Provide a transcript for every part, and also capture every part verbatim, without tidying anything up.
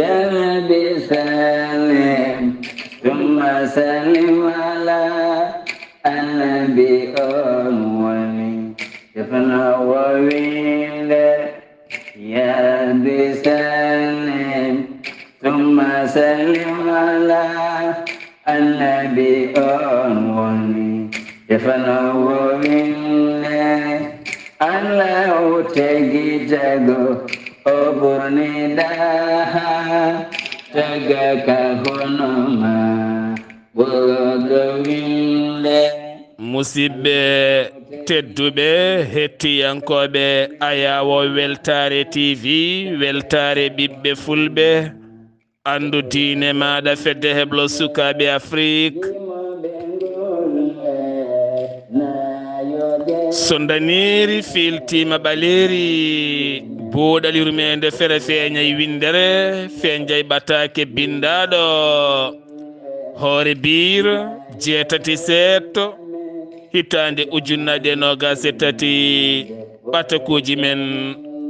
يا رب سلم ثم سلم على النبي أول. Defna wowinde, ya Rabbi sallim, thumma sallim ala annabi on woni. Defna wowinde, Allahu tagi tago, o ɓurni daha, taga ka hono ma. Ɓurɗo winde. Musidɓe tedduɓe, hettiyankooɓe Ayawo Weltaare T V, weltaare ɓiɓɓe Fulɓe, anndu diine maaɗa, fedde heblo sukaaɓe Afrik. So ndaniiri fiiltiima ɓaleeri, buuɗal yurmeende fere feeñay winndere, feeñay ɓataake binndaaɗo. Hoore biir, jeetati seeɗto, hitaande ujunnaje noogas e tati, ɓatakuuji men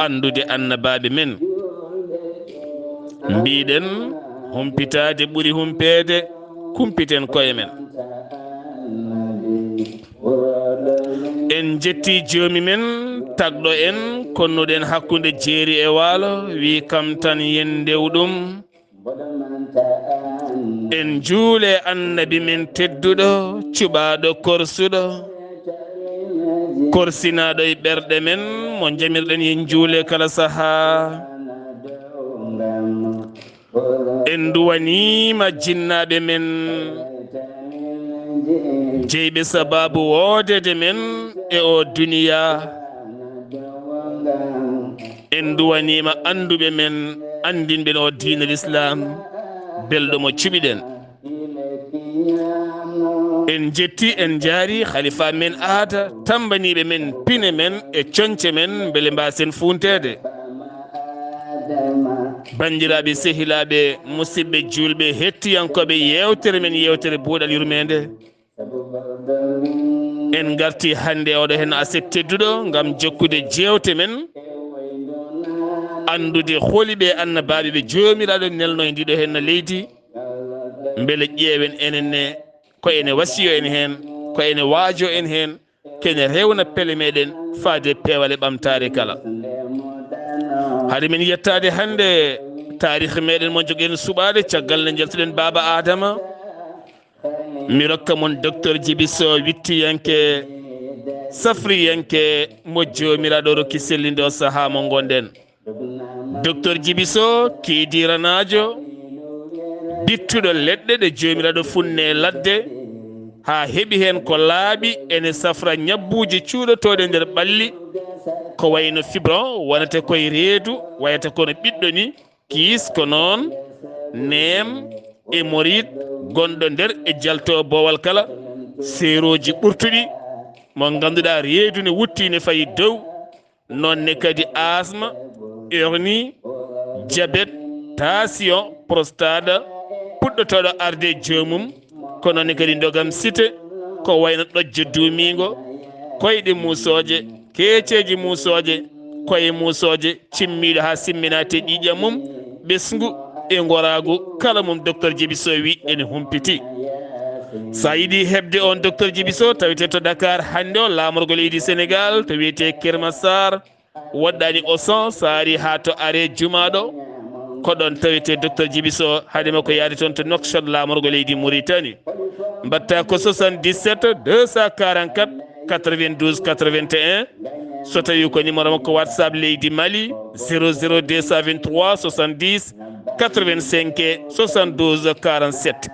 anndude annabaaɓe men. Mbiɗen, humpitaade ɓuri humpeede, kumpiten koye men. En njetti joomi men, tagɗo en, konnuɗen hakkunde jeeri e waalo, wi kam tan yen ndew ɗum. En njuule annabi men tedduɗo, cuɓaaɗo korsuɗo, korsinaaɗo e ɓerɗe men, mo njamirɗen yen njuule kala sahaa. En nduwaniima jinnaaɓe men, jeyɓe sabaabu woodeede men e o duniya. En nduwaniima annduɓe men, anndinɓe o diine Lislaam, belɗo mo cuɓiɗen. En njetti, en njaari halifa men aada, tammbaniiɓe men, pine men e coñce men, mbele mbaasen fuunteede. Banndiraaɓe, sehilaaɓe, musidɓe juulɓe, hettiyankooɓe yeewtere men, yeewtere buuɗal yurmeende. En ngarti hannde oɗo heen aset tedduɗo ngam jokkude jeewte men, anndude holi ɓe annabaaɓe ɓe Joomiraaɗo nelno e ndiɗo heen leydi. Mbele ƴeewen enen ne ko ene wasiyo en heen, ko ene waajo en heen, kene rewna pele meɗen faade peewal e ɓamtaare kala. Hade men yettaade hannde, taarikh meɗen mo njogen suɓaade caggal nde njaltuɗen Baaba Aadama. Mi rokka mon Docteur Djiby Sow, wittiyanke, safriyanke mo Joomiraaɗo rokki sellinde o sahaa mo ngonɗen. Docteur Djiby Sow, kiidiranaajo, bittuɗo leɗɗe ɗe Joomiraaɗo funne ladde, haa heɓi heen ko laaɓi, ene safra ñabbuuje cuuɗotooɗe nder ɓalli, ko wayno fibron, wonata koye reedu, wayata kono ɓiɗɗo ni, kiis ko noon, neem, hémorroïde, gonɗo nder e jalto boowal kala, seerooji ɓurtuɗi, mo ngannduɗaa reedu ne wutti ne fayi dow, noon ne kadi asma, hernie, diabète, tension, prostate, puɗɗotooɗo arde joomum, ko noon ne kadi ndogam site, ko wayno ɗojjo duumiingo, koyɗe muusooje, keeceeji muusooje, koye muusooje, cimmiiɗo haa simminaa te ƴiiƴam mum, ɓesngu e ngoraagu kala mum, Docteur Djiby Sow wi ene humpiti. So a yiɗi heɓde on Docteur Djiby Sow, tawete to Dakar hannde o, laamorgo leydi Sénégal, to wiyetee Keur Massar, woɗɗaani Auchan, so a ari haa to arrêt Jumaaɗo, ko ɗoon tawete Docteur Djiby Sow, hade makko yaade toon to Nouakchott, laamorgo leydi Mauritanie. Mbaɗta ko soixante-dix-sept deux cent quarante-quatre quatre-vingt-douze quatre-vingt-un. So tawi ko numéro makko WhatsApp leydi Mali, zéro zéro deux cent vingt-trois soixante-dix quatre-vingt-cinq soixante-douze quarante-sept.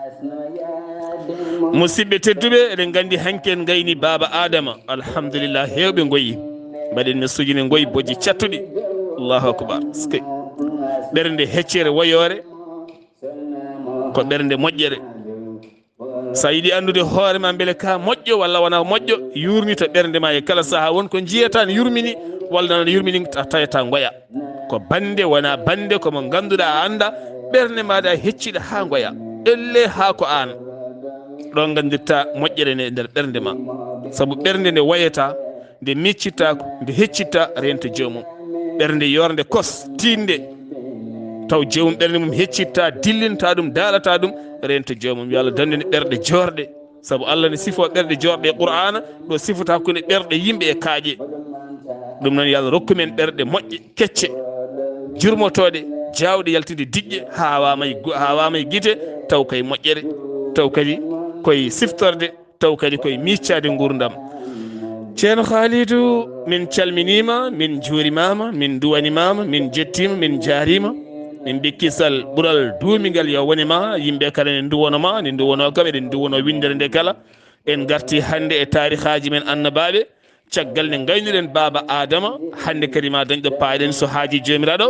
Musidɓe tedduɓe, eɗen nganndi hanki en ngayni Baaba Aadama. Alhamdulillah, heewɓe ngoyi. Mbaɗen mi sujine ngoyi bojji cattuɗi. Allahu akbar. Ɓernde heccere woyoore ko ɓernde moƴƴere. So a yiɗi anndude hoore ma mbele ka moƴƴo walla wona moƴƴo, yurnito ɓernde ma e kala sahaa. Won ko njiyata ne yurmini walla nana yurmini, a tawata ngoya. Ko bannde wona bannde, ko mo ngannduɗaa a annda ɓernde maaɗa a hecciɗa haa ngoya. Elle haa ko aan. Ɗo nganndirta moƴƴere nde e nder ɓernde ma. Sabu ɓernde nde wayata, nde miccittaako, nde heccitta rento joomum. Ɓernde yornde kos, tiiɗnde. taw joomum ɓernde mum heccitta, dillinta ɗum, daalata ɗum, rento joomum. Yo Allah dandu en ɓerɗe joorɗe, sabu Allah ne sifo ɓerɗe joorɗe e Qur'aana, ɗo sifata ko ne ɓerɗe yimɓe e kaaƴe. Ɗum noon, yo Allah rokku men ɓerɗe moƴƴe, kecce, jurmotooɗe, jaawɗe yaltude diƴƴe, haa waama e gu-, haa waama e gite, taw kay moƴƴere, taw kadi koye siftorde, taw kadi koye miiccaade nguurndam. Ceerno Khalidou, min calminiima, min njuurimaama, min nduwanimaama, min njettiima, min njaariima. Min mbi kisal ɓural duumingal yo wone ma, yimɓe kala ne nduwono ma, ne nduwono kam, eɗen nduwono winndere nde kala. En ngarti hannde e taarihaaji men annabaaɓe, caggal nde ngaynuɗen Baaba Aadama, hannde kadi ma dañɗo paaɗen so haaji Joomiraaɗo,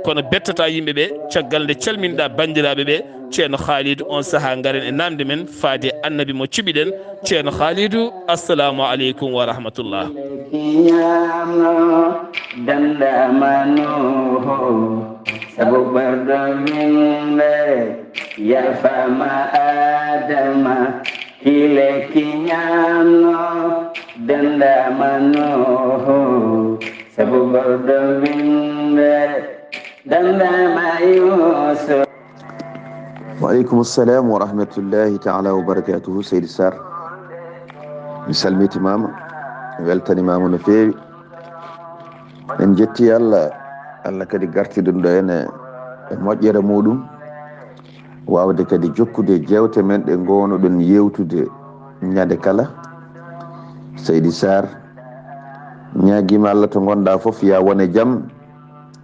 kono bettata yimɓe ɓe, caggal nde calminɗa banndiraaɓe ɓe, Ceerno Khalidou, on sahaa ngaren e naamnde men faade annabi mo cuɓiɗen, Ceerno Khalidou, assalamu aleykum wa rahmatullah. Kiñaano dandama Nuuhu, sabu ɓerɗo winndere, yalfama Aadama, kile kiñaano dandama Nuuhu, sabu ɓerɗo winndere, dandama Yuusuf. Wa aleykum salam wa rahmatullahi taala wa barakatuhu, Seydi Sarr. Mi salmitimaama, mi weltanimaama no feewi. En njetti Allah, Allah kadi gartiɗum ɗo en e, e moƴƴere muɗum, waawde kadi jokkude jeewte men ɗe ngoonuɗen yeewtude ñande kala. Seydi Sarr, ñaagiima Allah to ngonɗa fof, ya wone jam.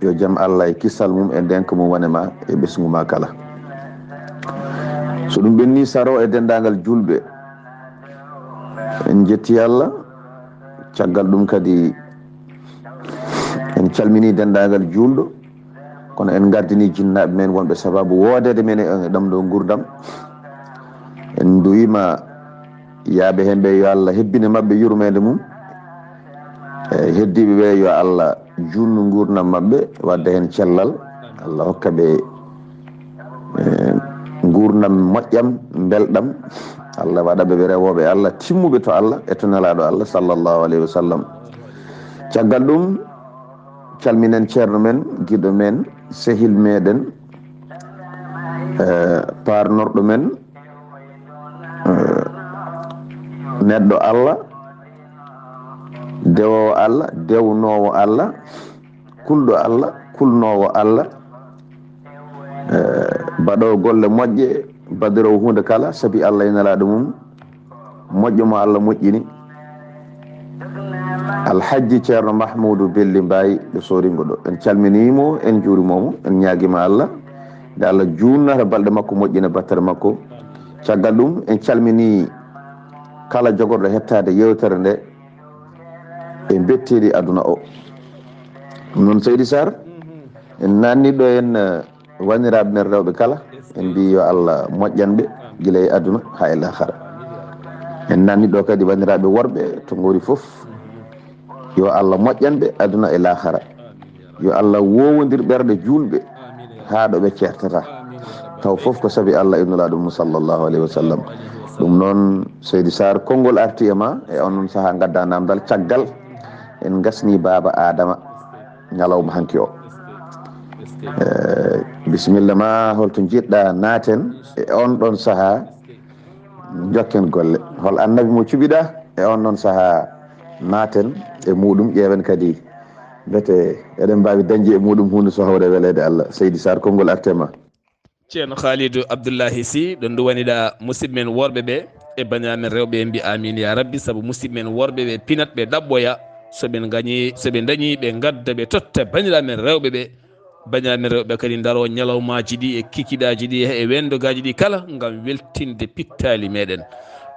Yo jam Allah e kisal mum e ndenka mum wone ma e ɓesngu ma kala. So ɗum ɓenni, saro e denndaangal juulɓe, en njetti Allah. Caggal ɗum kadi, en calmini denndaangal juulɗo, kono en ngardini jinnaaɓe men wonɓe sababu woodeede men e ɗam ɗo nguurndam. En nduwiima yaaɓe heen ɓe, yo Allah hebbine maɓɓe yurmeende mum. E heddiiɓe ɓe, yo Allah juutnu nguurndam maɓɓe, wadda heen cellal. Allah hokka ɓe, e, nguurndam moƴƴam, mbelɗam. Allah waɗa ɓe, ɓe rewooɓe Allah, timmuɓe to Allah e to Nelaaɗo Allah, sallallahu alayhi wa sallam. Caggal ɗum, calminen ceerno men, giɗo men, sehil meɗen, e, paarnorɗo men, e, neɗɗo Allah, dewoowo Allah, dewnoowo Allah, kulɗo Allah, kulnoowo Allah, e, baɗoowo golle moƴƴe, badirowo huunde kala, sabi Allah e Nelaaɗo mum, moƴƴo mo Allah moƴƴini, Alhajji Ceerno Mahmuudu Belli Mbaay ɗo Sooringo ɗo. En calminiimo, en njuurimoo mo, en ñaagiima Allah, nde Allah juutnata balɗe makko, moƴƴina battere makko. Caggal ɗum, en calminii kala jogorɗo hettaade yeewtere nde e mbetteeli aduna o. Ɗum noon, Seydi Sarr, en naatni ɗo en, eh, wanndiraaɓe men rewɓe kala, en mbi yo Allah moƴƴan ɓe gila e aduna haa e laakara. En naatni ɗo kadi wanndiraaɓe worɓe to ngori fof, yo Allah moƴƴan ɓe aduna e laakara. Yo Allah wowondir ɓerɗe juulɓe haa ɗo ɓe ceertata. Taw fof ko sabi Allah e Nulaaɗo mum, sallallahu alayhi wa sallam. Ɗum noon, Seydi Sarr, konngol arti e ma, e on noon sahaa ngadda naamndal caggal en ngasni Baaba Aadama ñalawma hanki o. Eh, bisimilla ma, holto njiɗɗa naaten e on ɗon sahaa? Njokken golle. Hol annabi mo cuɓiɗa e on ɗon sahaa? Naaten e muɗum, ƴeewen kadi mbete eɗen mbaawi dañde e muɗum huunde so hawre weleede Allah. Seydi Sarr, konngol arte ma. Ceerno Khalidou Abdoullahi Sy, ɗo nduwaniɗa musidɓe men worɓe ɓe e banndiraaɓe men rewɓe, en mbi amin ya rabbi, sabu musidɓe men worɓe ɓe pinat, ɓe ɗaɓɓoya, so ɓe ngañi, so ɓe ndañi, ɓe ngadda, ɓe totta banndiraaɓe men rewɓe ɓe. Banndiraaɓe men rewɓe kadi ndaro ñalawmaaji ɗi e kikiɗaaji ɗi e wendogaaji ɗi kala ngam weltinde pittaali meɗen.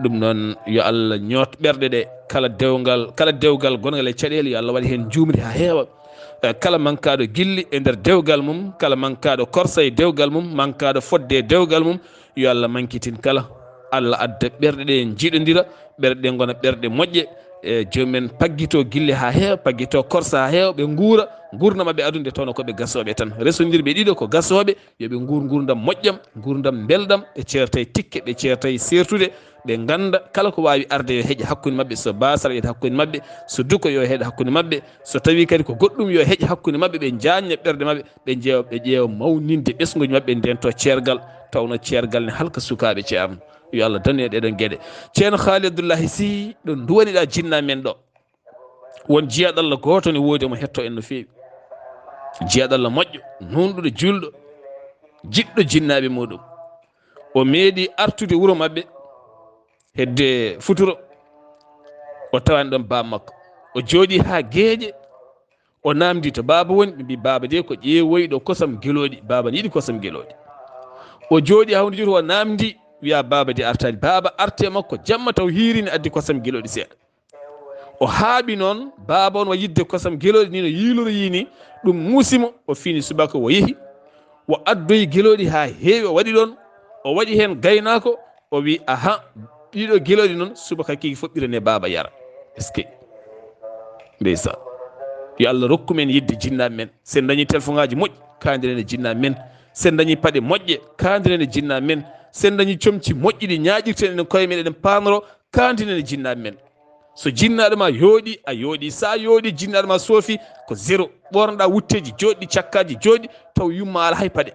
Ɗum noon, yo Allah ñoot ɓerɗe ɗe, kala dewgal, kala dewgal gongal e caɗeele, yo Allah waɗ heen njuumri haa heewa. Eh, kala mankaaɗo gilli e nder dewgal mum, kala mankaaɗo korsa e dewgal mum, mankaaɗo fodde e dewgal mum, yo Allah mankitin kala. Allah adda ɓerɗe ɗe njiɗondira, ɓerɗe ɗe ngona ɓerɗe moƴƴe. E joomum en paggito gilli haa heewa, paggito korsa haa heewa, ɓe nguura. Nguurndam maɓɓe aduna nde tawno ko ɓe gasooɓe tan. Resondirɓe ɗiɗo ko gasooɓe, yo ɓe nguur nguurndam moƴƴam, nguurndam mbelɗam, ɓe ceertay tikke, ɓe ceertay seertude, ɓe ngannda kala ko waawi arde yo heƴe hakkunde maɓɓe, so baasal yo heɗ hakkunde maɓɓe, so duko yo heɗ hakkunde maɓɓe, so tawii kadi ko goɗɗum yo heƴe hakkunde maɓɓe, ɓe njaajna ɓerɗe maɓɓe, ɓe njeewa, ɓe ƴeewa mawninde ɓesnguuji maɓɓe, ndentoo ceergal, tawno ceergal ne halka sukaaɓe Ceerno. Yo Allah dandu en ɗeɗon geɗe. Ceerno Haali Abdullahi Sih, ɗo nduwaniɗaa jinnaa men ɗo. Won jiyaaɗo Allah gooto ne woodi, omo hettoo en no feewi. Jiyaaɗo Allah moƴƴo, nuunɗuɗo, juulɗo, jiɗɗo jinnaaɓe muuɗum. O meeɗi artude wuro maɓɓe hedde futuro, o tawani ɗon baaba makko. O jooɗii haa geeƴe, o naamndii to baaba woni, ɓe mbii, "Baaba de ko ƴeewoyɗo kosam gelooɗi, baaba ne yiɗi kosam gelooɗi." O jooɗii haa huunde juuti, o naamndii, wiyaa, "Baaba de artaani." Baaba arti e makko jamma taw hiiri ne addi kosam gelooɗi seeɗa. O haaɓi noon, baaba on wa yiɗde kosam gelooɗi ni no yiiloroyii ni, ɗum muusi mo, o fini subaka o yehi, o addoyi gelooɗi haa heewi, o waɗi ɗoon, o waɗi heen gaynaako, o wi, "Aha, ɗiɗo gelooɗi noon, subaka kiiki fof ɓirane baaba yara." Est-ce que? Ndeysaan. Yo Allah rokku men yiɗde jinnaaɓe men. Sen dañi telefoŋaaji moƴƴi, kaandiren e jinnaaɓe men. Sen dañi paɗe moƴƴe, kaandiren e jinnaaɓe men. Sen dañi comci moƴƴi ɗi ñaaƴirten en koye men, eɗen paanoro, kaandiren e jinnaaɓe men. So jinnaaɗo ma yooɗi, a yooɗi. So a yooɗi, jinnaaɗo ma soofi, ko zéro. Ɓoornoɗaa wutteeji jooɗɗi, cakkaaji jooɗɗi, taw yumma alaa hay paɗe.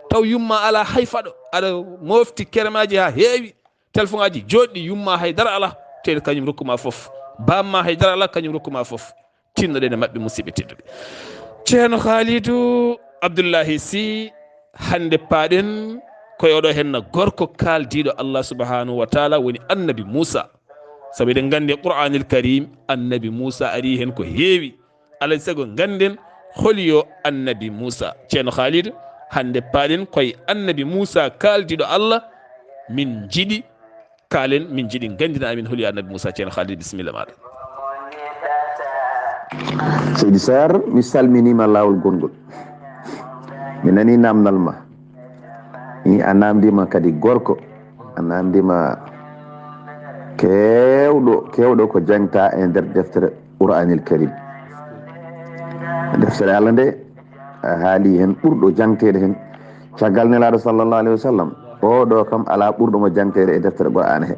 Taw yumma alaa hay faɗo. Aɗa mofti keremaaji haa heewi, telefoŋaaji jooɗɗi, yumma hay dara alaa. Teel kañum rokku ma fof. Baaba ma hay dara alaa, kañum rokku ma fof. Tinnoɗen e maɓɓe, musidɓe tedduɓe. Ceerno Haalidu Abdullahi Sih, hannde paaɗen ko e oɗo henna gorko kaaldiiɗo Allah subhanahu wa taala, woni annabi Muusa. Sabu eɗen nganndi e Qur'aanil Kariim, annabi Muusa arii heen ko heewi. Alaa e sago ngannden holi yo annabi Muusa. Ceerno Haalidu, hannde paaɗen ko e annabi Muusa kaaldiiɗo Allah, min njiɗi kaalen, min njiɗi nganndina amin holi annabi Muusa. Ceerno Haalidu, bisimilla maaɗa. Seydi Sarr, mi salminiima laawol gonngol. Mi nanii naamndal ma. Ni a naamndiima kadi gorko. A naamndiima keewɗo, keewɗo ko jaŋtaa e nder deftere Qur'aanil Kariim. Deftere Allah nde, a haali heen ɓurɗo jaŋteede heen. Caggal Nelaaɗo sallallahu alayhi wa sallam, oo ɗoo kam alaa ɓurɗo mo jaŋteede e deftere Qur'aana he.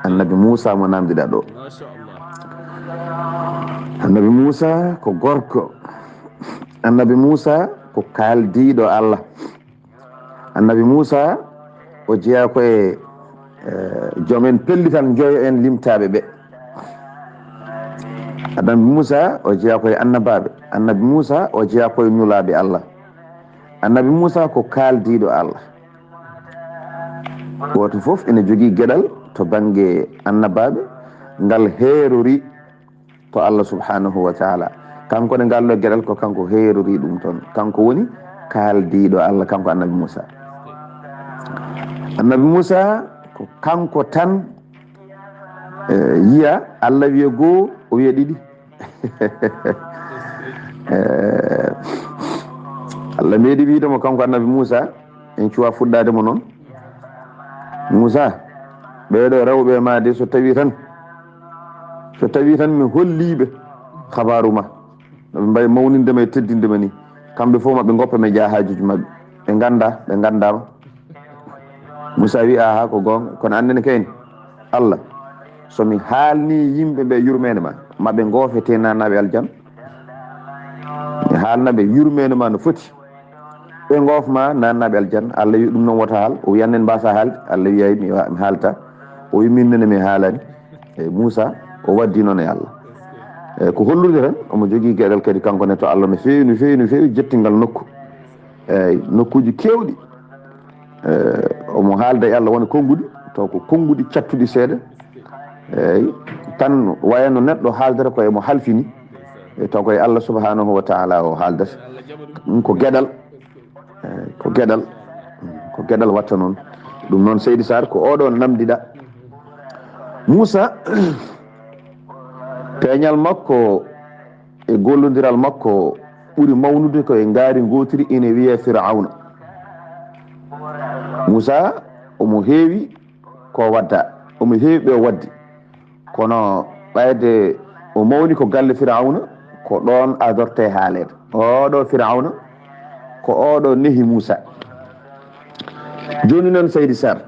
Annabi Muusa mo naamndiɗaa ɗoo. Annabi Muusa ko gorko. Annabi Muusa ko kaaldiiɗo Allah. Annabi Muusa o jeyaa ko e, eh, joom en pellital njoyo en limtaaɓe ɓe. Annabi Muusa o jeyaa ko e annabaaɓe. Annabi Muusa o jeyaa ko e nulaaɓe Allah. Annabi Muusa ko kaaldiiɗo Allah. Gooto fof ene jogii geɗal to bannge annabaaɓe ngal heerorii to Allah subhanahu wa taala. Kanko ne ngal ɗo geɗal ko kanko heerori ɗum toon. Kanko woni kaaldiiɗo Allah, kanko annabi Muusa. Annabi Muusa ko kanko tan, eh, yiya Allah wiya goo, o wiya ɗiɗi. Eh, Allah meeɗi wiide mo kanko annabi Muusa, en cuwa fuɗɗaade mo noon. Muusa, ɓeeɗo rewɓe ma de, so tawi tan, so tawi tan mi holliiɓe habaaru ma, no ɓe mbayi mawninde ma e teddinde ma ni, kamɓe fof maɓe ngoppa ma e jaahaajuuji maɓɓe. Ɓe ngannda, ɓe nganndaama. Muusa wi, "Aha, ko goonga, kono anndene kayni, Allah, so mi haalni yimɓe ɓe yurmeende ma, maɓe ngoofete naannaaɓe aljanna. Mi haalna ɓe yurmeende ma no foti. Ɓe ngoof ma naannaaɓe aljanna." Allah wi, "Ɗum noon wota haal." O wi, "Annen mbaasa haalde." Allah wi, "Ay, mi wa-, mi haalta." O wi, "Min nene mi haalani." E Muusa, o waddi noon e Allah. E ko hollude tan, omo jogii geɗal kadi kanko ne to Allah no feewi, no feewi, no feewi, jettingal nokku. Eeyi, nokkuuji keewɗi. Eh, omo haalda e Allah wona konnguɗi, taw ko konnguɗi cattuɗi seeɗa. Eeyi, tan wayno neɗɗo haaldata ko emo halfini, e taw ko e Allah subhanahu wa taala o haaldata. Ɗum ko geɗal, eh, ko geɗal, ko geɗal watta noon. Ɗum noon, Seydi Sarr, ko oɗo namdiɗa. Muusa, peeñal makko e gollondiral makko ɓuri mawnude ko e ngaari ngootiri ene wiyee Firawna. Muusa omo heewi ko wadda, omo heewi ɓe o waddi. Kono ɓayde o mawni ko galle Firawna, ko ɗoon adorte haaleede. Oɗo Firawna, ko oɗo nehi Muusa. Jooni noon, Seydi Sarr,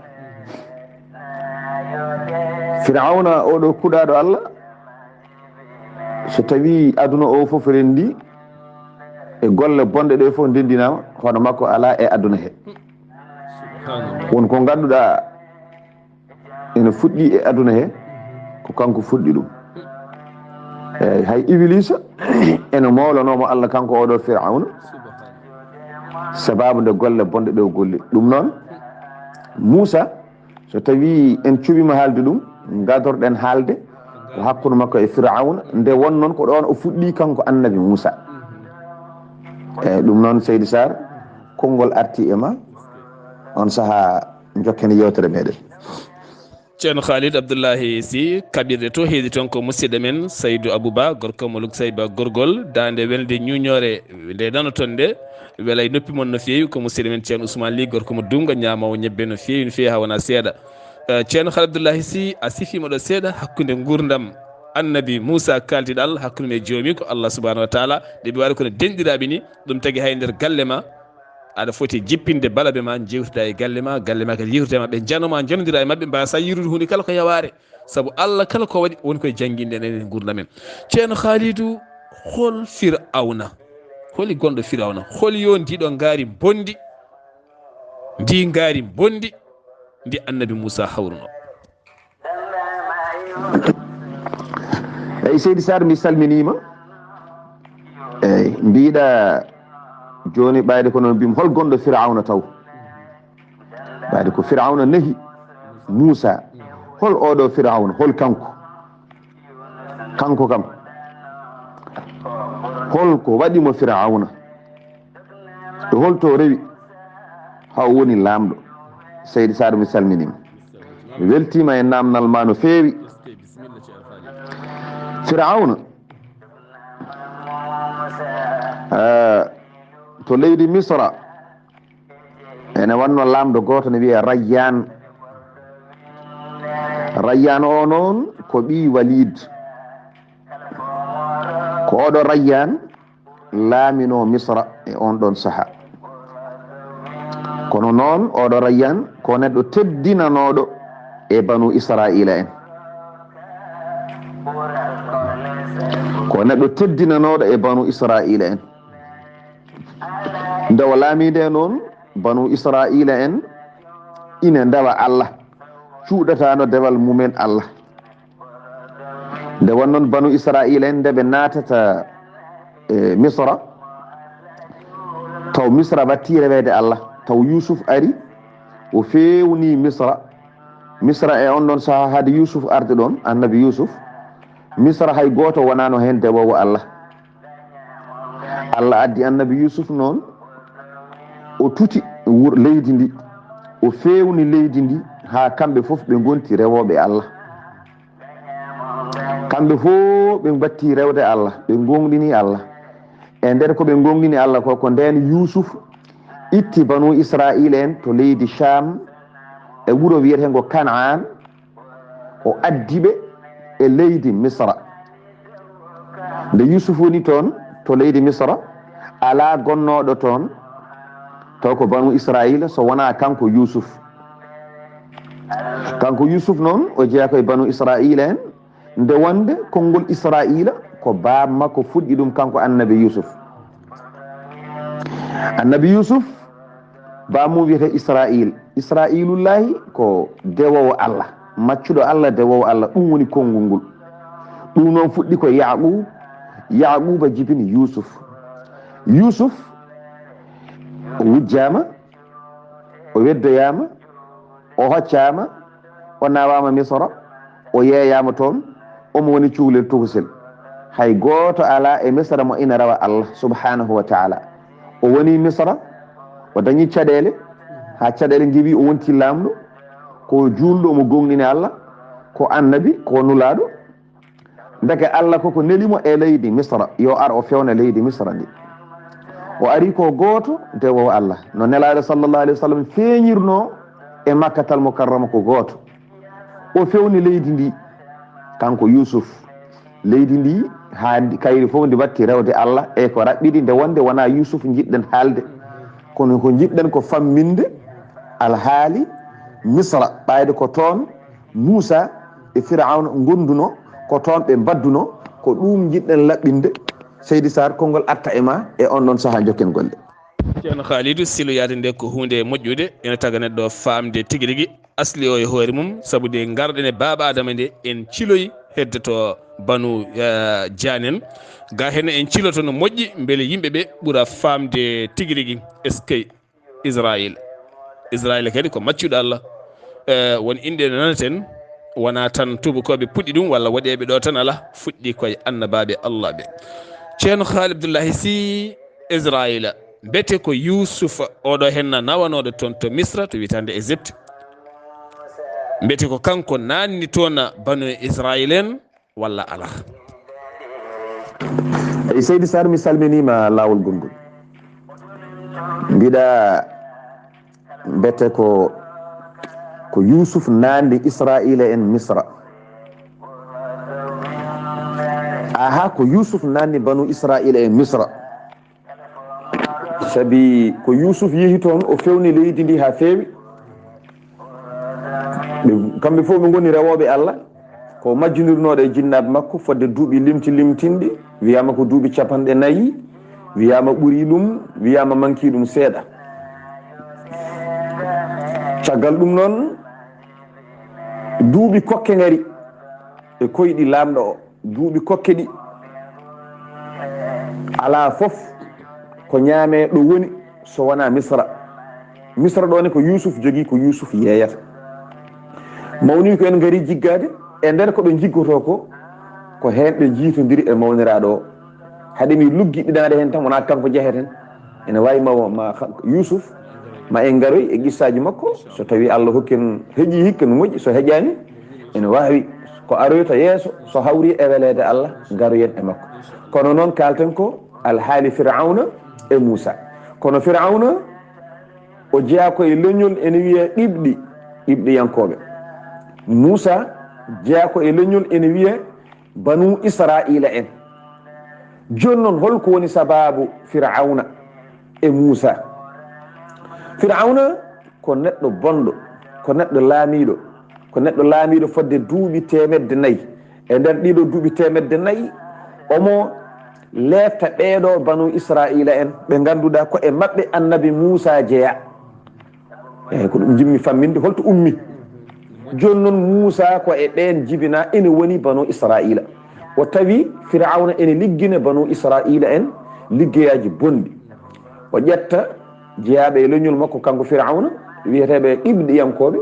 Firawna oɗo kuɗaaɗo Allah, so tawii aduna o fof renndi, e golle bonɗe ɗe fof ndenndinaama, hono makko alaa e aduna he. Won ko ngannduɗaa ene fuɗɗi e aduna he, ko kanko fuɗɗi ɗum. Eey, hay Iblisa ene mowlanoo mo Allah, kanko oɗo Firawna, sababu nde golle bonɗe ɗe o golli. Ɗum noon, Muusa, so tawii en cuɓiima haalde ɗum, ngadorɗen haalde ko hakkunde makko e Firawna, nde won noon ko ɗoon o fuɗɗi kanko Annabi Muusa. Eey, ɗum noon, Seydi Sarr, konngol arti e ma, on sahaa njokken yeewtere meɗen. Ceerno Khalid Abdullahi Sy, kaɓirɗe to heedi toon ko musidɗo men Saydu Abouba, gorko mo Luk Sayba Gorgol, daande welde ñuñoore nde nanoton nde, welay noppi mon no feewi, ko musidɗo men Ceerno Ousmane Ly, gorko mo Dunga, ñaamoowo ñebbe no feewi, no feewi haa wona seeɗa. Eh, Ceerno Khalid Abdullahi Sy, a sifiima ɗo seeɗa hakkunde nguurndam Annabi Muusa kaaldiɗo Allah, hakkunde mum e Joomi ko Allah subhanahu wa taala, ɗe ɓe waɗi kono denɗiraaɓe ni, ɗum tagi hay nder galle ma, aɗa foti jippinde balabe ma, jewtida e galle ma, galle ma kadi yewtida e maɓɓe, janoma, janodira e maɓɓe, mbasa yirude hunde kala ko yawaare. Sabu Allah kala ko waɗi woni koye jannginde en e nguurndam men. Ceerno Khalidou, hol Firawna? Holi gonɗo Firawna? Holi yo ndiɗo ngaari mbondi, ndi ngaari mbondi, ndi Annabi Muusa hawruno? Eyi, Seydi Sarr, mi salminiima. Eyi, mbiɗa jooni ɓayde ko noon mbimi, hol gonɗo Firawna taw? Ɓayde ko Firawna nehi Muusa. Hol oɗo Firawna? Hol kanko? Kanko kam, hol ko waɗi mo Firawna? E holto rewi haa o woni laamɗo? Seydi Sarr, mi salminiima. Mi weltiima e naamnal ma no feewi. Firawna, eh, to leydi Misra, ene wanno laamɗo gooto ne wiyee Rayyan. Rayyan o noon ko ɓii Walid. Ko oɗo Rayyan laamino Misra e on ɗon saha. Kono noon, oɗo Rayyan ko neɗɗo teddinanooɗo e Banu Israa'iila en. Ko neɗɗo teddinanooɗo e Banu Israa'iila en. Nde o laami nde noon, Banu Israa'iila en ine ndewa Allah, cuuɗataano dewal mumen Allah. Nde won noon Banu Israa'iila en, nde ɓe naatata e Misra, taw Misra watti reweede Allah, taw Yuusuf ari, o feewni Misra. Misra e on ɗon saha, hade Yuusuf arde ɗon, Annabi Yuusuf, Misra hay gooto wonaano heen dewoowo Allah. Allah addi Annabi Yuusuf noon, o tuti wur-, leydi ndi, o feewni leydi ndi, haa kamɓe fof ɓe ngonti rewooɓe Allah. Kamɓe fof ɓe mbatti rewde Allah, ɓe ngoongɗini Allah. E nder ko ɓe ngoongɗini Allah ko, ko ndeen Yuusuf itti Banu Israa'iila en to leydi Sham, e wuro wiyeteengo Kanaan, o addi ɓe e leydi Misra. Nde Yuusuf woni toon to leydi Misra, alaa gonnooɗo toon, taw ko Banu Israa'iila, so wonaa kanko Yuusuf. Kanko Yuusuf noon, o jeyaa ko e Banu Israa'iila en, nde wonde konngol Israa'iila ko baaba makko fuɗɗi ɗum, kanko Annabi Yuusuf. Annabi Yuusuf, baaba mum wiyetee Israa'iil. Israa'iilullaahi ko dewoowo Allah, maccuɗo Allah, dewoowo Allah, ɗum woni konngol ngol. Ɗum noon fuɗɗi ko Yaaquub, Yaaquuba jibini Yuusuf. Yuusuf o wujjaama, o weddoyaama, o hoccaama, o nawaama Misra, o yeeyaama toon, omo woni cukalel tokosel. Hay gooto alaa e Misra mo ina rewa Allah subhanahu wa taala. O woni Misra, o dañi caɗeele, haa caɗeele ngewi, o wonti laamɗo, ko juulɗo, omo goongɗini Allah, ko annabi, ko nulaaɗo. Ndeke Allah koko neli mo e leydi Misra, yo ar o fewna leydi Misra ndi. O ari ko gooto dewoowo Allah. No Nelaaɗo sallallahu alayhi wa sallam feeñirnoo e Makkatal Mukarrama ko gooto. O fewni leydi ndi, kanko Yuusuf. Leydi ndi Haa ndi, kayri fof ndi watti rewde Allah e ko raɓɓiɗi, nde wonde wonaa Yuusuf njiɗɗen haalde, kono ko njiɗɗen ko famminde alhaali Misra, ɓayde ko toon Muusa e Firawna ngondunoo, ko toon ɓe mbaddunoo, ko ɗum njiɗɗen laɓɓinde. Seydi Sarr, konngol arta e ma e on ɗon sahaa, njokken golle. Ceerno Khalidou, siloyaade nde ko huunde moƴƴude, ene taga neɗɗo faamde tigi rigi asli o e hoore mum, sabu nde ngarɗen e baaba Adama nde, en ciloyi hedde to banu, eh, Jaanen. Ga heen en ciloto no moƴƴi, mbele yimɓe ɓe ɓura faamde tigi rigi. Eskey, Israayiila. Israayiila kadi ko maccuɗo Allah. Eh, won inɗe no nanaten, wonaa tan tuubakooɓe puɗɗi ɗum, walla waɗeeɓe ɗo tan, alaa, fuɗɗi koye annabaaɓe Allah ɓe. Ceerno Khalid Abdullahi Sy, Israayiila, mbete ko Yuusufa oɗo heen na nawanooɗo toon to Misra, to wiyetee Égypte? Mbete ko kanko naanni toon banu Israayiila en, walla alaa? Eyi, Seydi Sarr, mi salminiima laawol gonngol. Mbiɗa mbete ko, ko Yuusuf naanni Israayiila en Misra. Aha, ko Yuusuf naanni banu Israayiila en Misra. Sabi ko Yuusuf yehi toon, o fewni leydi ndi haa feewi. Ɓe, kamɓe fof ɓe ngoni rewooɓe Allah. Ko majjindirnooɗo e jinnaaɓe makko fodde duuɓi limti limtinɗi, wiyaama ko duuɓi capanɗe nayi, wiyaama ɓuri ɗum, wiyaama manki ɗum seeɗa. Caggal ɗum noon, duuɓi kokke ngari e koyɗi laamɗo o, duuɓi kokke ɗi. Alaa fof ko ñaamee ɗo woni so wonaa Misra. Misra ɗo ne ko Yuusuf jogii, ko Yuusuf yeeyata. Mawniiko en ngari jiggaade, e nder ko ɓe njiggotoo ko, ko heen ɓe njiitondiri e mawniraaɗo o. Haade mi luggiɗinaade heen tan, wonaa kanko jeheten. Ene waawi ma, ma Yuusuf, ma en ngaroy e qissaaji makko, so tawii Allah hokki en, heƴii hikka no moƴƴi, so heƴaani, ene waawi ko aroyta yeeso, so hawri e weleede Allah, ngaroyen e makko. Kono noon kaalten ko alhaali Firawna e Muusa. Kono Firawna, o jeyaa ko e leñol ene wiyee Qibɗi, Qibɗiyankooɓe. Muusa jeyaa ko e leñol ene wiyee Banu Israa'iila en. Jooni noon, hol ko woni sabaabu Firawna e Muusa? Firawna ko neɗɗo bonɗo, ko neɗɗo laamiiɗo, ko neɗɗo laamiiɗo fodde duuɓi teemedde nayi. E nder ɗiɗo duuɓi teemedde nayi, omo leefta ɓeeɗo Banu Israa'iila en, ɓe ngannduɗaa ko e maɓɓe Annabi Muusa jeyaa. Eey, ko ɗum njimmi famminde, holto ummi? Jooni noon, Muusa ko e ɓeen jibinaa, ene woni Banu Israa'iila. O tawi Firawna ene liggina Banu Israa'iila en liggeyaaji bonɗi. O ƴetta jeyaaɓe e leñol makko, kanko Firawna, wiyeteeɓe Qibɗiyankooɓe.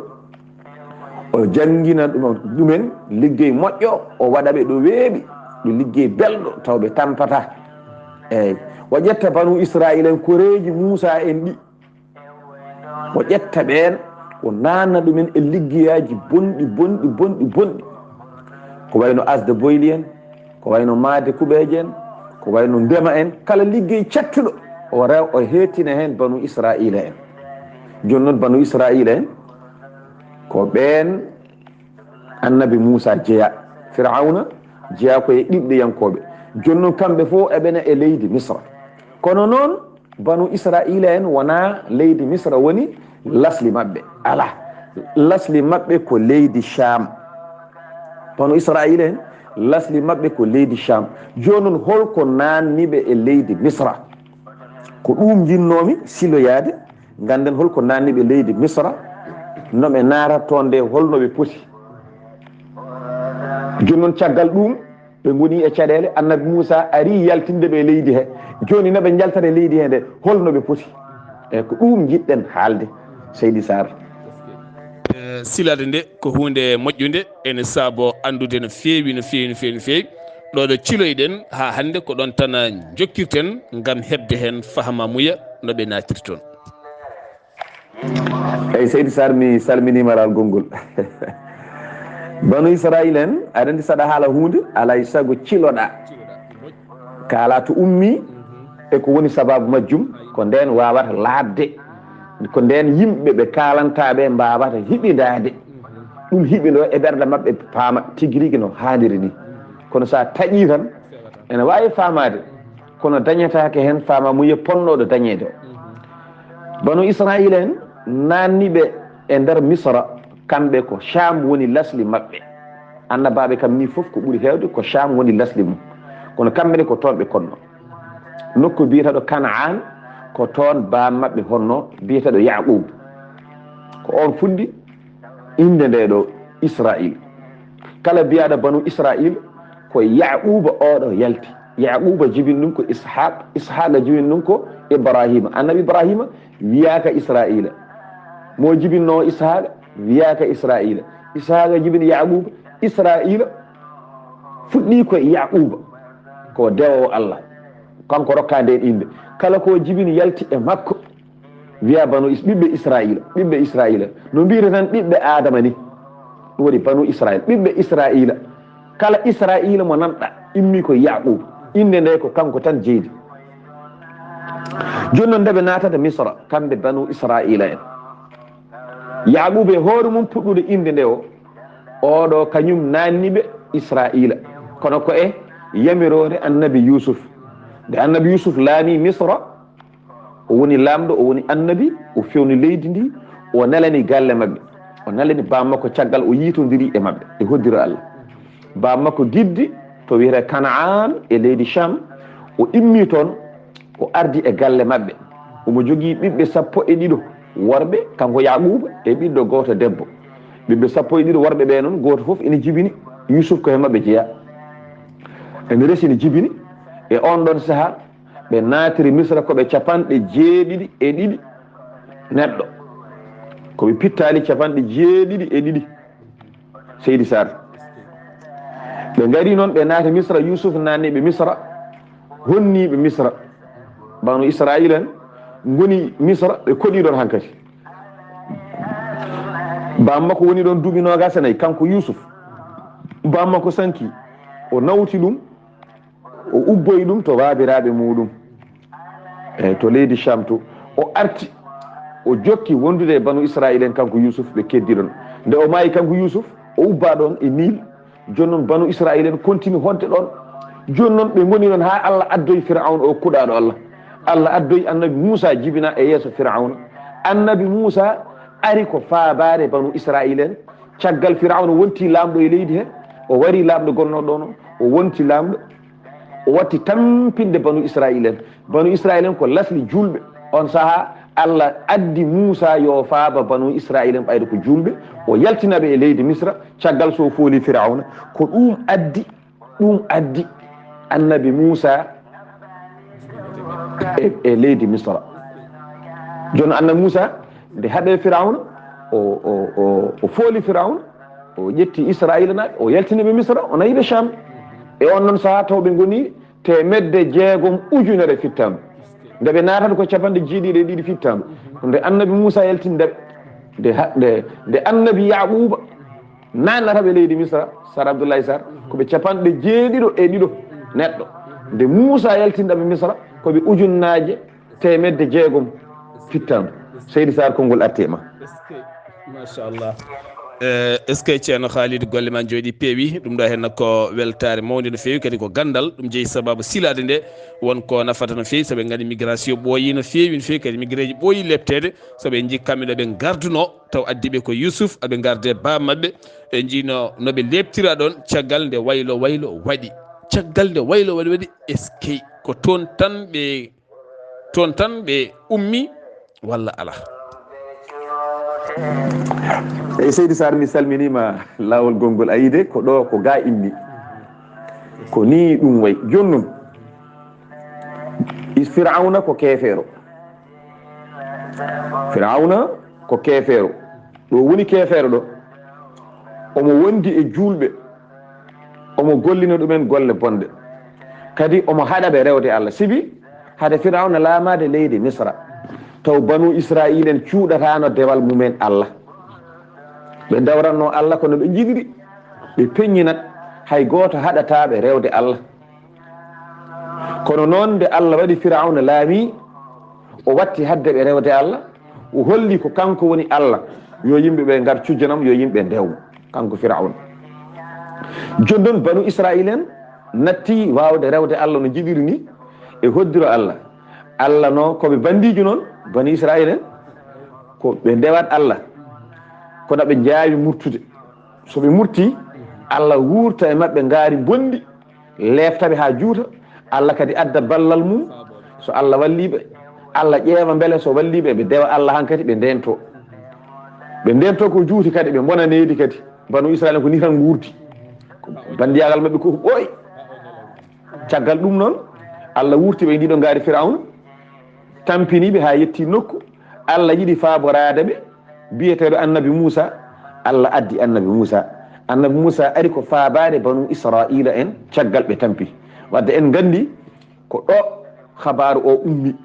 O janngina ɗum, ɗumen liggey moƴƴo, o waɗa ɓe ɗo weeɓi, ɗo liggey belɗo, taw ɓe tampataa. Eey, o ƴetta Banu Israa'iila en, koreeji Muusa en ɗi. O ƴetta ɓeen, o naatna ɗumen e liggeyaaji bonɗi, bonɗi, bonɗi, bonɗi. Ko wayno asde boyli en, ko wayno maade kuɓeeje en, ko wayno ndema en, kala liggey cattuɗo, o rew, o heetina heen Banu Israa'iila en. Jooni noon, Banu Israa'iila en, ko ɓeen Annabi Muusa jeyaa. Firawna jeyaa ko e Qibɗiyankooɓe. Jooni noon, kamɓe fof eɓena e leydi Misra. Kono noon, Banu Israa'iila en wonaa leydi Misra woni lasli maɓɓe. Alaa. Lasli maɓɓe ko leydi Sham. Banu Israa'iila en, lasli maɓɓe ko leydi Sham. Jooni noon, hol ko naatni ɓe e leydi Misra? Ko ɗum njinnoomi siloyaade, ngannden hol ko naatni ɓe leydi Misra, no ɓe naatata toon nde, hol no ɓe poti. Jooni noon, caggal ɗum, ɓe ngoni e caɗeele, Annabi Muusa ari yaltinde ɓe e leydi he. Jooni, no ɓe njaltata e leydi he nde, hol no ɓe poti? E ko ɗum njiɗɗen haalde, Seydi Sarr. Eh, silaade nde ko huunde moƴƴunde, ene saabo anndude no feewi, no feewi, no feewi, no feewi. Ɗo ɗo ciloyɗen haa hannde, ko ɗoon tan njokkirten ngam heɓde heen fahama muya no ɓe naatiri toon. Eyi, Seydi Sarr, mi salminiima laawol gonngol. Banu Israa'iila en, aɗa anndi, saɗa haala huunde, alaa e sago ciloɗaa. Kaalaa to ummii e ko woni sabaabu majjum, ko ndeen waawata laaɓde, ko ndeen yimɓe ɓe kaalantaa ɓe mbaawata hiɓindaade. Ɗum hiɓindoo e ɓerɗe maɓɓe, paama tigi rigi no haaniri ni. Kono so a taƴii tan, Ene waawi faamaade, kono dañataake heen faama muye ponnooɗo dañeede o. Banu Israayiila en naanni ɓe e nder Misra, kamɓe ko Sham woni lasli maɓɓe. Annabaaɓe kam ni fof ko ɓuri heewde ko Sham woni lasli mum. Kono kamɓe ne ko toon ɓe konno. Nokku biyeteeɗo Kanaan, ko toon baam maɓɓe honno biyeteeɗo Yaqub. Ko oon fuɗɗi innde nde ɗo Israayiil. Kala biyaaɗo banu Israayiil ko Yaquba oɗo yalti. Yaquba jibini ɗum ko Ishaq, Ishaq jibini ɗum ko Ibrahima. Annabi Ibrahima wiyaaka Israayiila. Mo jibinno Ishaq wiyaaka Israayiila. Ishaq jibini Yaquba. Israayiila fuɗɗi ko Yaquba. Ko dewo Allah. Kanko rokka nden innde. Kala ko jibini yalti e makko. Wiya banu Is-, ɓiɓɓe Israayiila, ɓiɓɓe Israayiila. No mbiyete tan ɓiɓɓe Aadama ni. Ɗum woni banu Israayiila, ɓiɓɓe Israayiila. Kala Israayiila mo nanɗa, immi ko Yaqub. Innde nde ko kanko tan jeydi. Jooni noon nde ɓe naatata Misra, kamɓe banu Israayiila en. Yaqub e hoore mum puɗɗude innde nde o, oɗo kañum naanni ɓe Israayiila. Kono ko e yamiroore annabi Yusuf. Nde annabi Yusuf laami Misra, o woni laamɗo, o woni annabi, o fewni leydi ndi, o nelani galle maɓɓe. O nelani baam makko caggal o yiitondiri e maɓɓe, e hoddiro Allah. Baam makko giddi to wiyetee Kanaan e leydi Sham, o immi toon, o ardi e galle maɓɓe. Omo jogii ɓiɓɓe sappo e ɗiɗo worɓe, kanko Yaquba, e ɓiɗɗo gooto debbo. Ɓiɓɓe sappo e ɗiɗo worɓe ɓe noon, gooto fof ene jibini, Yusuf ko he maɓɓe jeyaa. Ene resi ene jibini, e oon ɗoon sahaa, ɓe naatiri Misra ko ɓe capanɗe jeeɗiɗi e ɗiɗi neɗɗo. Ko ɓe pittaali capanɗe jeeɗiɗi e ɗiɗi. Seydi Sarr. Ɓe ngari noon, ɓe naati Misra, Yusuf naanni ɓe Misra, honni ɓe Misra. Banu Israayiila en ngoni Misra, ɓe koɗi ɗoon hankadi. Baam makko woni ɗoon duuɓi noogaas e nayi, kanko Yusuf. Baam makko sanki, o nawti ɗum, o ubboyi ɗum to baabiraaɓe muuɗum, e to leydi Sham to. O arti, o jokki wondude e banu Israayiila en, kanko Yusuf, ɓe keddi ɗoon. Nde o maayi, kanko Yusuf, o ubbaa ɗoon e Niil. Jooni noon, banu Israayiila en kontini honde ɗoon. Jooni noon, ɓe ngoni ɗoon haa Allah addoyi Firawna o kuɗaaɗo Allah. Allah addoyi annabi Muusa jibina e yeeso Firawna. Annabi Muusa ari ko faabaare banu Israayiila en. Caggal Firawna wonti laamɗo e leydi he, o wari laamɗo gonnooɗo ɗoon o, o wonti laamɗo, o watti tampinde banu Israayiila en. Banu Israayiila en ko lasli juulɓe. On sahaa, Allah addi Muusa yo faaba banu Israayiila en, ɓayde ko juulɓe, o yaltina ɓe e leydi Misra, caggal so fooli Firawna. Ko ɗum addi, ɗum addi annabi Muusa e, e leydi Misra. Jooni annabi Muusa, nde haɓe Firawna, o, o, o, o fooli Firawna, o ƴetti Israayiila naaɓe, o yaltini ɓe Misra, o nayi ɓe Sham. E on noon sahaa taw ɓe ngoni teemedde jeegom ujunere fittaandu. Nde ɓe naatata ko capanɗe jeeɗiɗi e ɗiɗi fittaandu. Nde annabi Muusa yaltini nde, nde ha-, nde, nde annabi Yaquba naatnata ɓe leydi Misra, Sar Abdoulaye Sarr, ko ɓe capanɗe jeeɗiɗo e ɗiɗo neɗɗo. Nde Muusa yaltinɗa ɓe Misra, ko ɓe ujunnaaje teemedde jeegom fittaandu. Seydi Sarr, konngol arti e ma. Machallah. Eh, est ce que ceerno Khalid, golle ma jooɗi peewi? Ɗum ɗo henna ko weltaare mawnde no feewi, kadi ko gandal. Ɗum jeeyi sababu silaade nde won ko nafata no feewi, sabu en nganndi migration ɓooyi no feewi no feewi, kadi migraji ɓooyi lepteede, sabu en njii kamɓe ɗo ɓe ngarduno taw addi ɓe ko Yusuf, aɓe ngarde baa maɓɓe. En njii no, no ɓe leeptira ɗoon, caggal nde waylo waylo waɗi. Caggal nde waylo waylo waɗi, est ce que ko toon tan ɓe, toon tan ɓe ummi walla alaa? Eyi, Seydi Sarr, mi salminiima laawol gonngol. A yii de, ko ɗo ko ga immi. Ko nii ɗum wayi. Jooni noon, is Firawna ko keefeero. Firawna ko keefeero. Ɗo woni keefeero ɗo. Omo wondi e juulɓe. Omo gollina ɗumen golle bonɗe. Kadi omo haɗa ɓe rewde Allah. Sibi hade Firawna laamaade leydi Misra, taw banu Israayiila en cuuɗataano dewal mumen Allah. Ɓe ndawratno Allah kono ɓe njiɗiri. Ɓe peññinat, hay gooto haɗataa ɓe rewde Allah. Kono noon, nde Allah waɗi Firawna laami, o watti hadde ɓe rewde Allah, o holli ko kanko woni Allah, yo yimɓe ɓe ngar cujjanam, yo yimɓe ndewmo, kanko Firawna. Jooni noon, banu Israayiila en, natti waawde rewde Allah no jiɗiri ni, e hoddiro Allah. Allah no, ko ɓe bandiijo noon, bani Israa'iila en, ko ɓe ndewat Allah. Kono ɓe njaawi murtude. So ɓe murtii, Allah wuurta e maɓɓe ngaari mbonndi, leefta ɓe haa juuta. Allah kadi adda ballal mum. So Allah wallii ɓe, Allah ƴeewa mbele so wallii ɓe, ɓe dewa Allah hankadi, ɓe ndeentoo. Ɓe ndeentoo ko juuti kadi, ɓe mbona needi kadi. Banu Israa'iila ko ni tan nguurdi. Ko banndiyaagal maɓɓe ko ɓooyi. Caggal ɗum noon, Allah wuurti ɓe e ndiɗo ngaari Firawna, tampini ɓe haa yetti nokku. Allah yiɗi faaboraade ɓe, biyeteeɗo Annabi Muusa. Allah addi Annabi Muusa. Annabi Muusa ari ko faabaade banu Israa'iila en caggal ɓe tampi. Wadde en nganndi ko ɗo habaaru o ummi.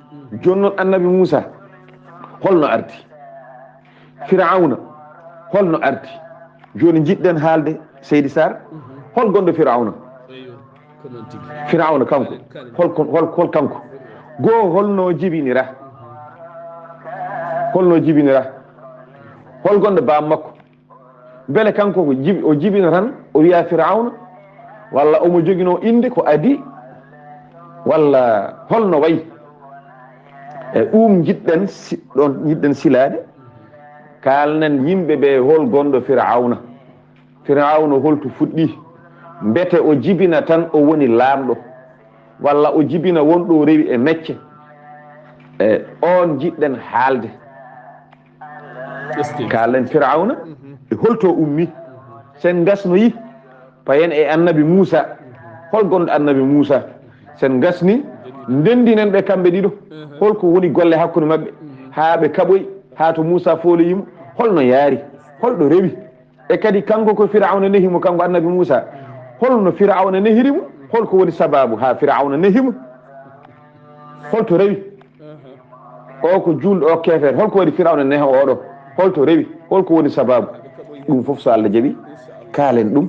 Jooni noon Annabi Muusa, holno ardi? Firawna, holno ardi? Jooni njiɗɗen haalde, Seydi Sarr, hol gonɗo Firawna? Firawna kanko, hol kon-, hol, hol kanko? Goo, holno jibinira? Holno jibinira? Hol gonɗo baam makko? Mbele kanko ko jib-, o jibina tan, o wiya Firawna, walla omo joginoo innde ko adii, walla holno wayi? E ɗum njiɗɗen si-, ɗon njiɗɗen silaade, kaalnen yimɓe ɓe hol gonɗo Firawna. Firawna holto fuɗɗi? Mbete o jibina tan o woni laamɗo, walla o jibina wonɗo o rewi e mecce? E oon njiɗɗen haalde. Kaalen Firawna e holto ummi. Sen ngasnoyi, payen e Annabi Muusa. Hol gonɗo Annabi Muusa? Sen ngasni, ndenndinen ɓe kamɓe ɗiɗo. Holko woni golle hakkunde maɓɓe? Haa ɓe kaɓoyi, haa to Muusa fooloyimo. Holno yaari? Holɗo rewi? E kadi kanko ko Firawna nehi mo, kanko Annabi Muusa. Holno Firawna nehiri mo? Holko woni sababu haa Firawna nehi mo? Holto rewi? O ko juulɗo, o keefeero. Holko waɗi Firawna neha oɗo? Holto rewi? Holko woni sababu? Ɗum fof so Allah jaɓi, kaalen ɗum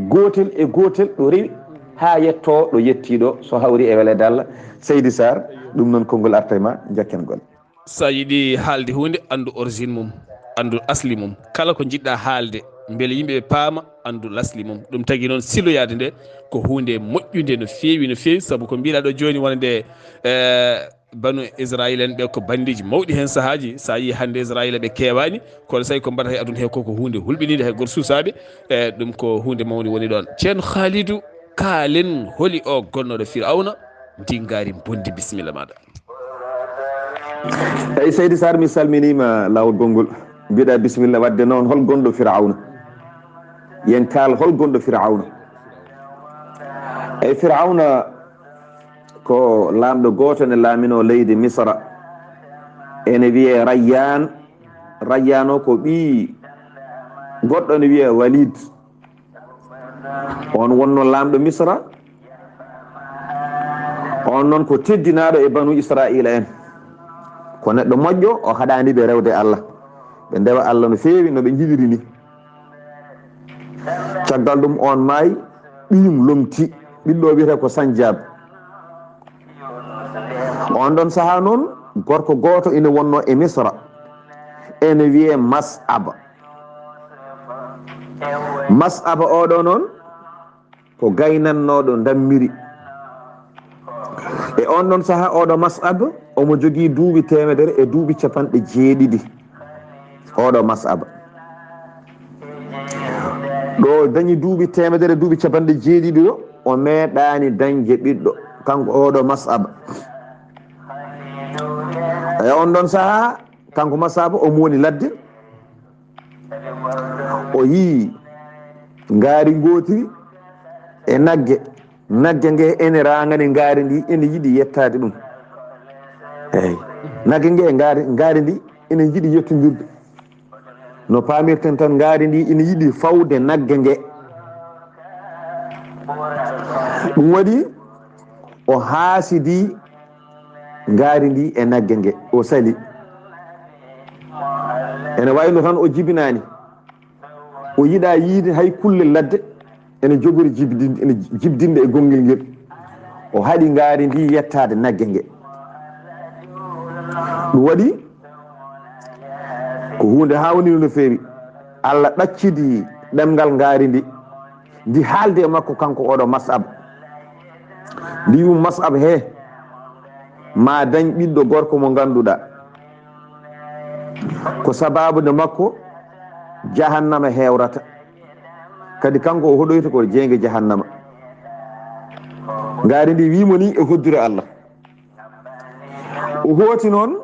gootel e gootel ɗo rewi haa yettoo ɗo yettii ɗo, so hawri e weleede Allah. Seydi Sarr, ɗum noon konngol arta e ma, njakken golle. So a yiɗi haalde huunde, anndu origine mum, anndu asli mum. Kala ko njiɗɗa haalde, mbele yimɓe ɓe paama, anndu lasli mum. Ɗum tagi noon siloyaade nde ko huunde moƴƴunde no feewi, no feewi, sabu ko mbiɗa ɗo jooni wonande, eh, banu Israayiila en ɓe ko banndiiji mawɗi heen sahaaji. So a yii hannde Israayiila ɓe keewaani, kono so tawi ko mbaɗata e aduna he ko, ko huunde hulɓiniinde, hay gooto suusaaɓe, eh, ɗum ko huunde mawnde woni ɗoon. Ceerno Khalidou, kaalen holi o gonnooɗo Firawna, ndi ngaari mbondi, bisimilla maaɗa. Eyi, Seydi Sarr, mi salminiima laawol gonngol. Mbiɗa bisimilla waɗde noon, hol gonɗo Firawna? Yen kaal, hol gonɗo Firawna? Eyi, Firawna ko laamɗo gooto ne laaminoo leydi Misra. Ene wiyee Rayyaan. Rayyaan o ko ɓii goɗɗo ne wiyee Walid. On wonno laamɗo Misra. On noon ko teddinaaɗo e banu Israa'iila en. Ko neɗɗo moƴƴo, o haɗaani ɓe rewde Allah. Ɓe ndewa Allah no feewi no ɓe njiɗiri ni. Caggal ɗum on maayi, ɓiyum lomti, ɓiɗɗo wiyetee ko Sanjab. On ɗon sahaa noon, gorko gooto ina wonno e Misra. Ene wiyee Mas'ab. Mas'aba oɗo noon ko gaynannooɗo ndammiri. E on ɗon sahaa, oɗo Mas'ab omo jogii duuɓi teemedere e duuɓi capanɗe jeeɗiɗi. Oɗo Mas'ab ɗo dañi duuɓi teemedere, duuɓi capanɗe jeeɗiɗi ɗo, o meeɗaani dañde ɓiɗɗo, kanko oɗo Mas'ab. E on ɗon sahaa, kanko Mas'ab omo woni ladde, o yii ngaari ngootiri e nagge. Nagge nge ene raangani ngaari ndi, ene yiɗi yettaade ɗum. Eey. Nagge nge e ngaari, ngaari ndi ene yiɗi yettondirde. No paamirten tan, ngaari ndi ene yiɗi fawde nagge nge. Ɗum waɗi o haasidi ngaari ndi e nagge nge, o sali. Ene wayno tan o jibinaani. O yiɗaa yiide hay kulle ladde ene jogori jibdin-, ene jibdinde e gonngel ngel. O haɗi ngaari ndi yettaade nagge nge. Ɗum waɗi ko huunde haawninde no feewi. Allah ɗaccidi ɗemngal ngaari ndi, ndi haaldi e makko, kanko oɗo Mas'ab. Mbi'u Mas'ab he, ma dañ ɓiɗɗo gorko mo ngannduɗaa ko sababu nde makko jahannama hewrata. Kadi kanko o hoɗoyta ko jeynge jahannama. Ngaari ndi wi'imo ni e hoddire Allah. O hooti noon,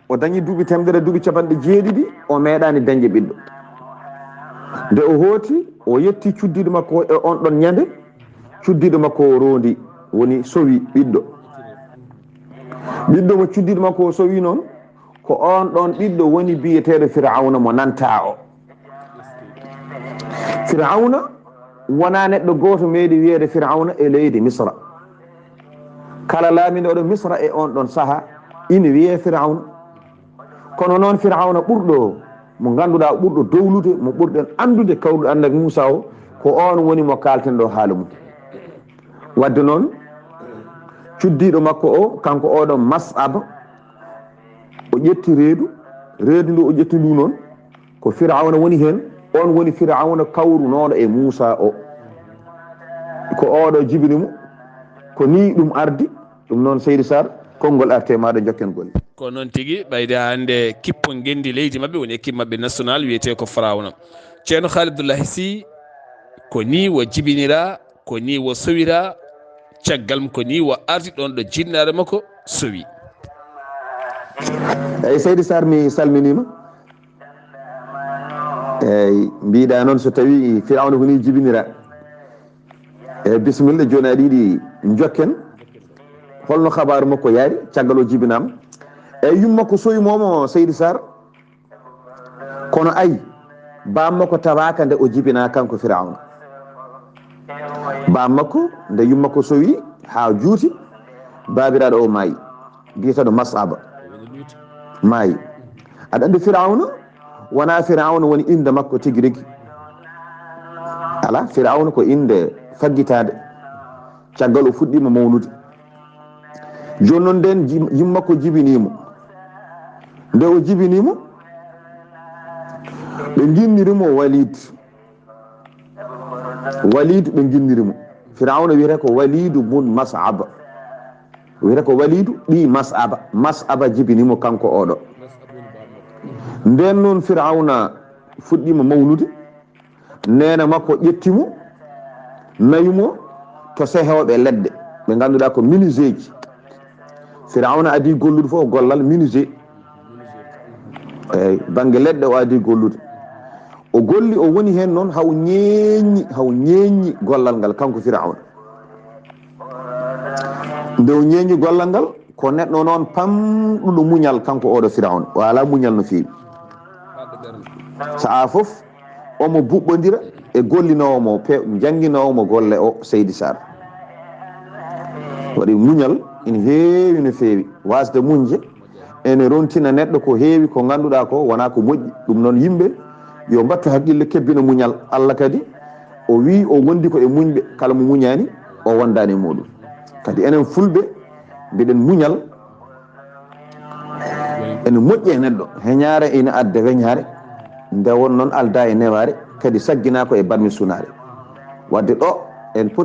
o dañi duuɓi teemedere, duuɓi capanɗe jeeɗiɗi, o meeɗaani dañde ɓiɗɗo. Nde o hooti, o yetti cuddiiɗo makko o e on ɗon ñande, cuddiiɗo makko o roondi, woni sowi ɓiɗɗo. Ɓiɗɗo mo cuddiiɗo makko o sowi noon, ko on ɗon ɓiɗɗo woni biyeteeɗo Firawna mo nantaa o. Firawna wonaa neɗɗo gooto meeɗi wiyeede Firawna e leydi Misra. Kala laamiiɗo ɗo Misra e on ɗon saha ina wiyee Firawna. Kono noon Firawna ɓurɗo mo ngannduɗaa ɓurɗo dowlude, mo ɓurɗen anndude kawruɗo Annabi Muusa o, ko on woni mo kaalten ɗo haala mum. Wadde noon, cuddiiɗo makko o, kanko oɗo Mas'aba, o ƴetti reedu, reedu ndu o ƴetti ndu noon, ko Firawna woni heen, on woni Firawna kawrunooɗo e Muusa o. Ko oɗo jibini mo, ko ni ɗum ardi, ɗum noon Seydi Sarr, konngol arte maɗo jokken golle. Ko noon tigi, ɓayde hannde kippo ngenndi leydi maɓɓe, woni équipe maɓɓe national, wiyetee ko Firawna. Ceerno Khalid Abdoulaye Sy, ko ni wo jibinira, ko ni wo sowira, caggal mum ko ni wo ardi ɗon ɗo jinnaare makko sowi. Eyi, Seydi Sarr, mi salminiima. Eyi, mbiɗa noon so tawi Firawna ko ni jibinira. Eyi, bisimilla, jooni aɗa yiɗi jokken. Holno kabaaru makko yaari, caggal o jibinaama? Eyi, yumma ko sowi momo, Seydi Sarr. Kono ayi, bammakko tawaaka nde o jibinaa kanko Firawna. Bammakko, nde yummakko sowi haa juuti, baabiraaɗo o maayi, biyeteeɗo Mas'aba. Maayi. Aɗa anndi Firawna, wonaa Firawna woni innde makko tigi rigi. Alaa, Firawna ko innde faggitaande. Caggal o fuɗɗiima mawnude. Jooni noon nden jim-, yummakko jibinii mo. Nde o jibinii mo, ɓe nginniri mo Walid. Walid ɓe nginniri mo. Firawna wiyetee ko Walidu bun Mas'aba. Wiyetee ko Walidu ɓii Mas'aba. Mas'aba jibinii mo kanko oɗo. Nden noon Firawna fuɗɗiima mawnude. Neene makko ƴetti mo, nawi mo to sehooɓe leɗɗe, ɓe ngannduɗaa ko menuiseeji. Firawna adii gollude fof gollal menuisier. Eyi, bannge leɗɗe o adii gollude. O golli, o woni heen noon, haw ñeeñi, haw ñeeñi gollal ngal, kanko Firawna. Nde o ñeeñi gollal ngal, ko neɗɗo noon pamɗuɗo muñal, kanko oɗo Firawna. O alaa muñal no feewi. Sa'a fof, omo buɓɓondira e gollinoowo mo, pe-, jannginoowo mo golle o, Seydi Sarr. Waɗi muñal ina heewi no feewi. Waasde muñde ene rontina neɗɗo ko heewi ko ngannduɗaa ko wonaa ko moƴƴi. Ɗum noon, yimɓe yo mbattu haqqille, kebbina muñal. Allah kadi o wii o wondi ko e muñɓe, kala mo muñaani o wondaani e muɗum. Kadi enen Fulɓe, mbiɗen muñal ene moƴƴi e neɗɗo. Heñaare ina adda weñaare, nde won noon aldaa e newaare, kadi sagginaa ko e barmi sunaare. Wadde ɗo en poti